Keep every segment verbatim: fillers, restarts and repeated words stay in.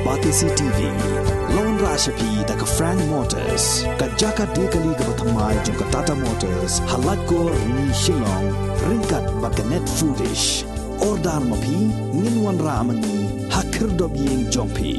Batesi T V. La wanrah sha phi da ka Frank Motors, ka jaka die kali kaba thymmai jong ka Tata Motors, ha Laitkor, Rni, Shillong, ryngkat bad ka Net Foodish. Order ma phi, ngin wanrah ma ngi ha khyrdop ïing jong phi.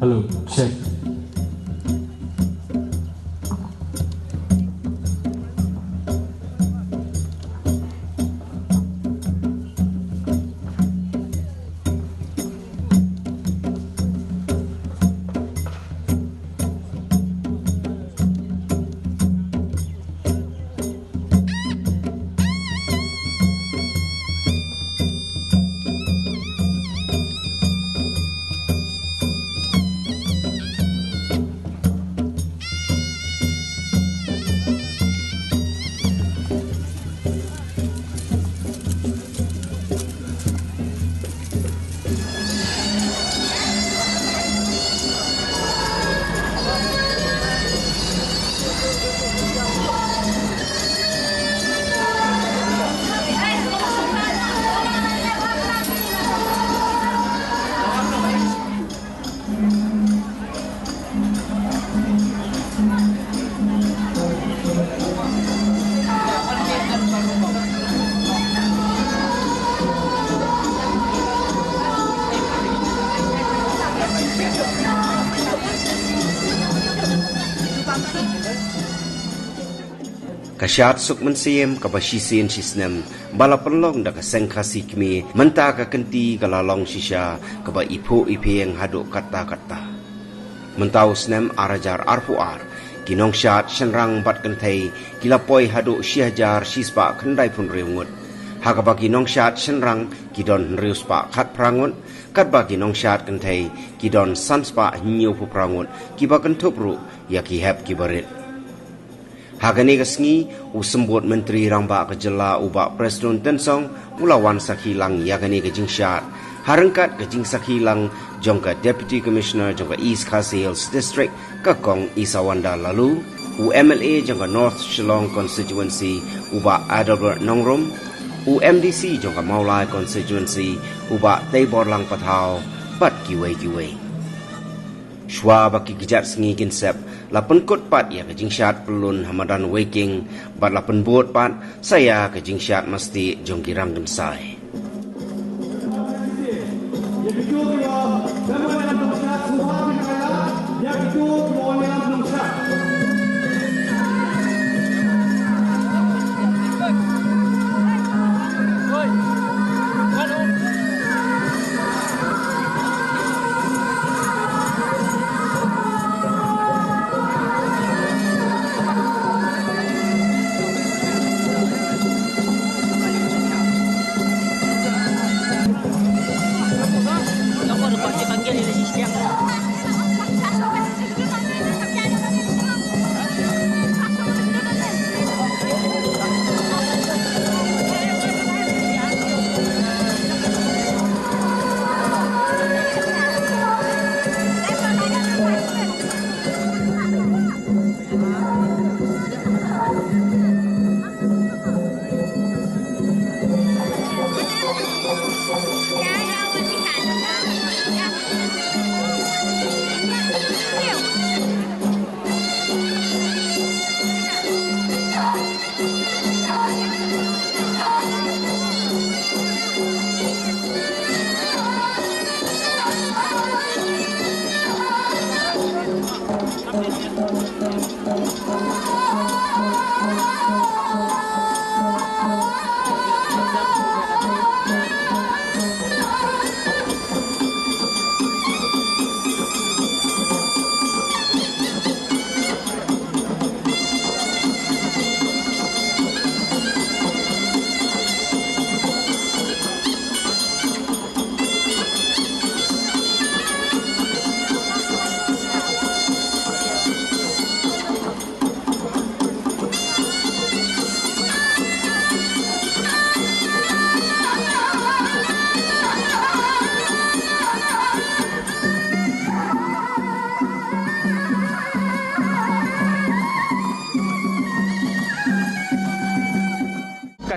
Hello, check. Ka shad suk mynsiem kaba shisien shisnem ba la pynlong da ka Seng Khasi Kmie, mynta ka kynti ka la long shisha kaba iphuh iphieng haduh katta katta. Mynta u snem ar hajar arphew ar, ki nongshad shynrang bad kynthei ki la poi haduh shi hajar shispah khyndaiphew hynriew ngut. Ha kaba ki nongshad shynrang ki don hynriew spah khatphra ngut, katba ki nongshad kynthei ki don san spah hynñiewphew phra ngut, kiba kynthup ruh ïa ki hep kiba rit. Ha kane ka sngi, u Symbud Myntri Rangbah ka Jylla u Bah Prestone Tynsong u la wan sakhi lang ïa kane ka jingshad ha ryngkat ka jingsakhi lang jong ka Deputy Commissioner jong ka East Khasi Hills District, ka Kong Isawanda Laloo, u M L A jong ka North Shillong Constituency u Bah Adelbert Nongrum, u M D C jong ka Mawlai Constituency u Bah Teiborlang Pathaw, bad kiwei kiwei. Shuwa ba ki kjat sngi kin sep, la pynkut pat ïa ka jingshad pyllun ha madan Weiking, bad la pynbud pat sa ïa ka jingshad masti jong ki rangkynsai.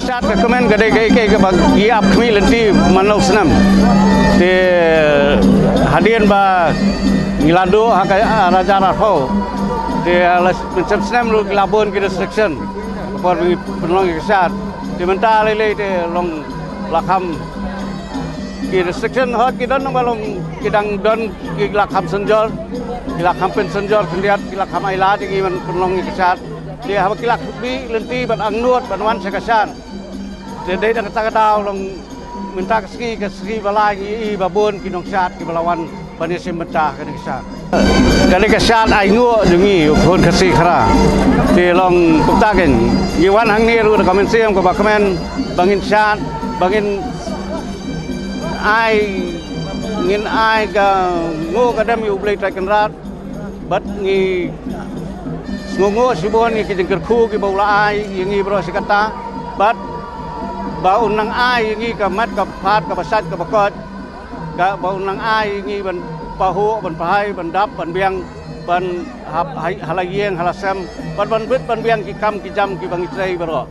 Shat ka kmen ka dei ka, ka, ka ba ngi ap khmih lynti man la u snem. Te hadien ba ngi la duh ha ka, ah, ar hajar arphew. Te ha la mynshem snem ruh ki la bun ki restriction. Ka por ba ngi pynlong ïa ka shat. Te mynta lei lei te long la kham ki restriction hot ki don ba long ki dang don ki la kham synjor. Ki la kham pynsynjor khyndiat ki la kham ailad ïa ngi ban pynlong ïa ka shat. Te haba ki la khmih lynti ban angnud ban wan sha ka shat. Te dei da kata ka daw long mynta ka sngi, ka sngi ba lai ngi i ba bun ki nongshad kiba la wan ban ïashim bynta ha kane ka shat. Kane ka shat ainguh jong ngi u khun Khasi Khara. Te long kumta kein ngi wan hangne ruh da ka mynsiem kaba kmen ba ngin shad, ba ngin ai, ngin ai ka nguh ka dem ïa U Blei Trai Kynrad. Bad ngi sngewnguh shibun ïa ki jingkyrkhu kiba u la ai ïa ngi baroh shi katta. Bad ba un nang ai ïa ngi ka met ka phad kaba shait kaba koit. Kaba un nang ai ïa ngi ban pahuh, ban pahai, ban dap, ban biang, ban hap, hai, ha la ïing ha la sem, bad ban bit ban biang ki kam ki jam kiba ngi trei baroh.